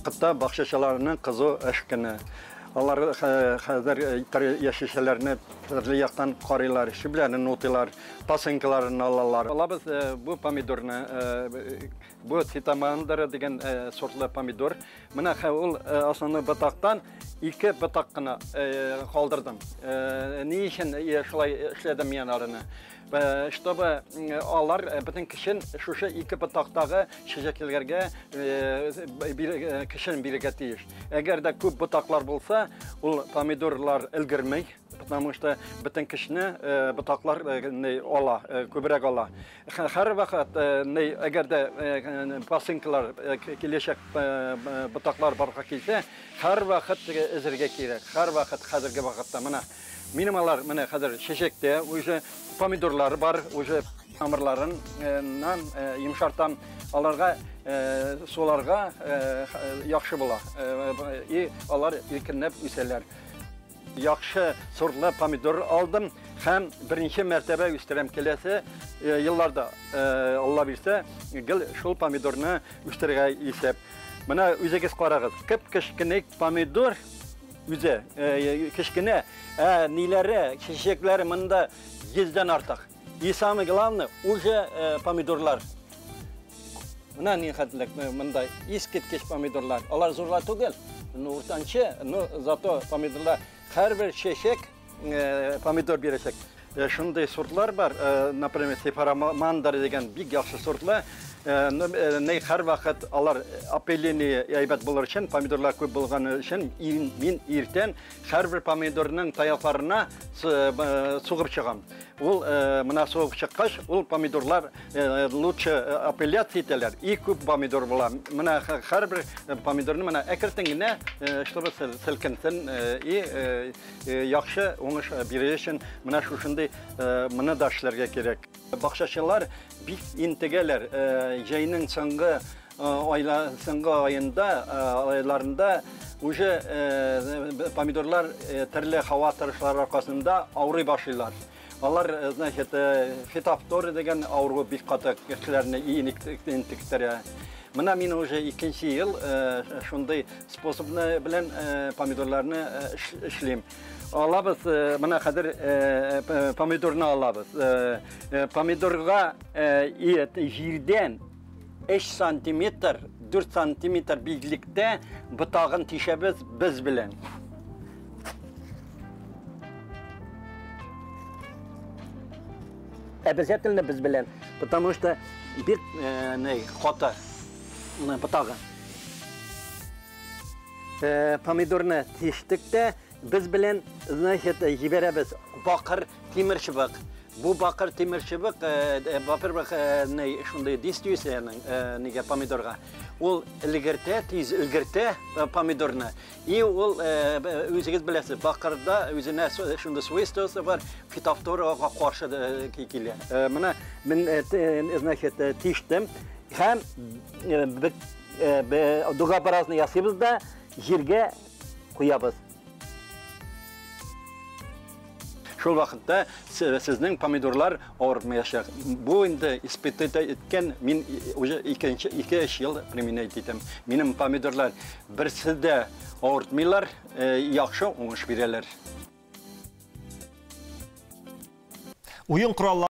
Вакытта бакчачыларның кызу эш көне. Алар хәзер яшелчәләрне төрле яктан карыйлар, чүпләрен утыйлар, пасынкаларын алалар. Алабыз бу помидорны, бу Ситамандра дигән сортлы помидор. Менә ул основной ботактан ике ботак кына калдырдым. Ни өчен шулай эшләдем мин аларны? Чтобы алар бөтен көчен шушы ике ботактагы чәчәкләргә көчен бирергә тиеш. Әгәр дә күп ботаклар булса, ул помидорлар өлгермей, потому что бөтен көчне ботаклар ала, күбрәк ала. Һәр вакыт, әгәр дә пасынкалар киләчәк ботаклар барга килсә, һәр вакыт эзергә кирәк. Һәр вакыт хәзерге вакытта менә минем алар менә хәзер чәчәктә уже помидорлар бар, уже тамырларыннан йомшартам. Аларга суларга яхшы була. И алар иркенләп үсәләр. Яхшы сортлы помидор алдым һәм беренче мәртәбә үстерәм. Киләсе елларда, Алла бирсә, гел шул помидорны үстерергә исәп. Менә үзегез карагыз, кеп-кечкенә помидор үзе, кечкенә, ә ниләре, чәчәкләре монда 100дән артык. И самое главное, уже помидорлар. Менә ни хәтлек монда искиткеч помидорлар. Алар зурлар түгел, но уртанчы, но зато помидорлар һәрбер чәчәк помидор бирәчәк. Шундый сортлар бар, например, Сефарамандр дигән бик яхшы сортлы. Ни һәр вакыт алар опыление әйбәт булыр өчен, помидорлар күп булган өчен, мин иртән һәрбер помидорның таякларына сугып чыгам. Ул менә сугып чыккач, ул помидорлар лучше опыляция итәләр, и күп помидор була. Менә һәрбер помидорны менә әкрен генә, чтобы селкенсен, и яхшы уңыш бирер өчен менә шушындый моны да эшләргә кирәк. Бакчачылар бик интегәләр. Җәйнең соңгы аенда, айларында уже помидорлар төрле һава торышлары аркасында авырый башлыйлар. Алар, значит, фитофтора дигән авыру бик каты кешеләрне интектерә. Менә мин уже икенче ел шундый способны белән помидорларны эшлим. Алабыз, менә хәзер помидорны алабыз. Помидорга җирдән 3 сантиметр, 4 сантиметр биеклектә ботагын тишәбез без белән. Обязательно без белән, потому что бик каты ботагы. Помидорны тиштек тә, без белән, значит, җибәрәбез бакыр тимер чыбык. Бу бакыр тимер чыбык, во-первых, шундый действие нигә помидорга. Ул өлгертә, тиз өлгертә помидорны. И ул, үзегез беләсез, бакырда үзенә шундый свойствосы бар, фитофторага каршы килә. Менә мин, значит, тиштем һәм дугообразный ясыйбыз да җиргә куябыз. Шул вакытта сезнең помидорлар авырмаячак. Бу инде испытать иткән, мин уже ике-өч ел применять итәм. Минем помидорлар берсе дә авыртмыйлар, яхшы уңыш бирәләр. Уен кораллары